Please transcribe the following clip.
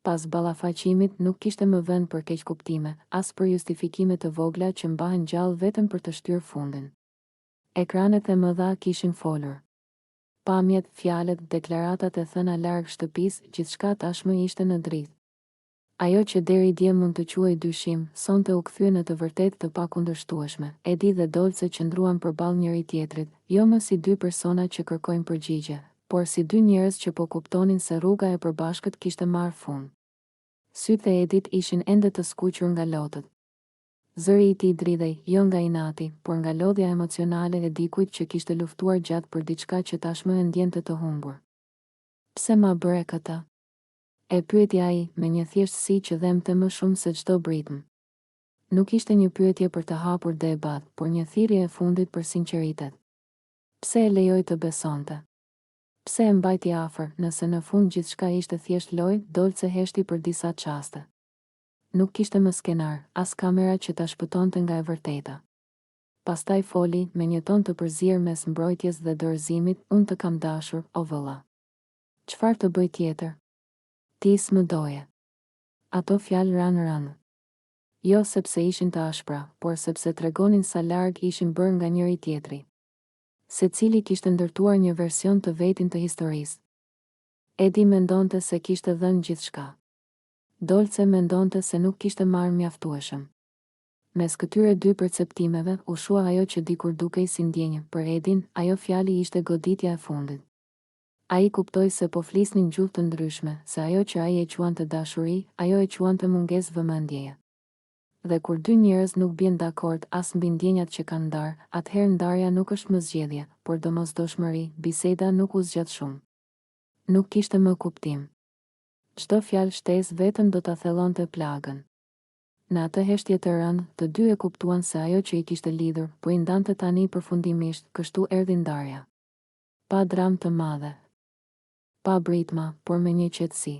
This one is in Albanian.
Pas ballafaqimit nuk kishte më vend për keqkuptime, as për justifikime të vogla që mbahen gjallë vetëm për të shtyrë fundin. Ekranet e mëdha kishin folur. Pamjet, fjalët, deklaratat e thëna larg shtëpisë, gjithçka tashmë ishte në dritë. Ajo që deri dje mund të quhej dyshim, sonte u kthye në të vërtetë të pakundërshtueshme. Edi dhe Dolce qëndruan përballë njëri-tjetrit, jo më si dy persona që kërkojnë përgjigje, por si dy njerëz që po kuptonin se rruga e përbashkët kishte marrë fund. Sytë e Edit ishin ende të skuqur nga lotët. Zëri i tij dridhej, jo nga inati, por nga lodhja emocionale e dikujt që kishte luftuar gjatë për diçka që tashmë e ndjente të humbur. Pse ma bëre këtë? E pyeti ai, me një thjeshtësi që dhembte më shumë se çdo britmë. Nuk ishte një pyetje për të hapur debat, por një thirrje e fundit për sinqeritet. Pse e lejoi të besonte? Pse e mbajti afër, nëse në fund gjithçka ishte thjesht lojë, Dolce heshti për disa çaste. Nuk kishte më skenar, as kamera që ta shpëtonte nga e vërteta. Pastaj foli, me një ton të përzier mes mbrojtjes dhe dorëzimit, Unë të kam dashur, o vëlla. Çfarë të bëj tjetër? Ti s'më doje. Ato fjalë ranë rëndë. Jo sepse ishin të ashpra, por sepse tregonin sa larg ishin bërë nga njëri-tjetri. Secili kishte ndërtuar një version të vetin të historisë. Edi mendonte se kishte dhënë gjithçka. Dolce mendonte se nuk kishte marrë mjaftueshëm. Mes këtyre dy perceptimeve, u shua ajo që dikur dukej si ndjenjë, për Edin, ajo fjali ishte goditja e fundit. Ai kuptoi se po flisnin gjuhë të ndryshme, se ajo që ai e quante dashuri, ajo e quante mungesë vëmendjeje. Dhe kur dy njerëz nuk bien dakord as mbi ndjenjat që kanë ndarë, atëherë ndarja nuk është më zgjedhje, por domosdoshmëri, biseda nuk u zgjat shumë. Nuk kishte më kuptim. Çdo fjalë shtesë vetëm do ta thellonte plagën. Në atë heshtje të rëndë, të dy e kuptuan se ajo që i kishte lidhur, po i ndante tani përfundimisht, kështu erdhi ndarja. Pa dramë të madhe. Pa britma, por me një qetësi.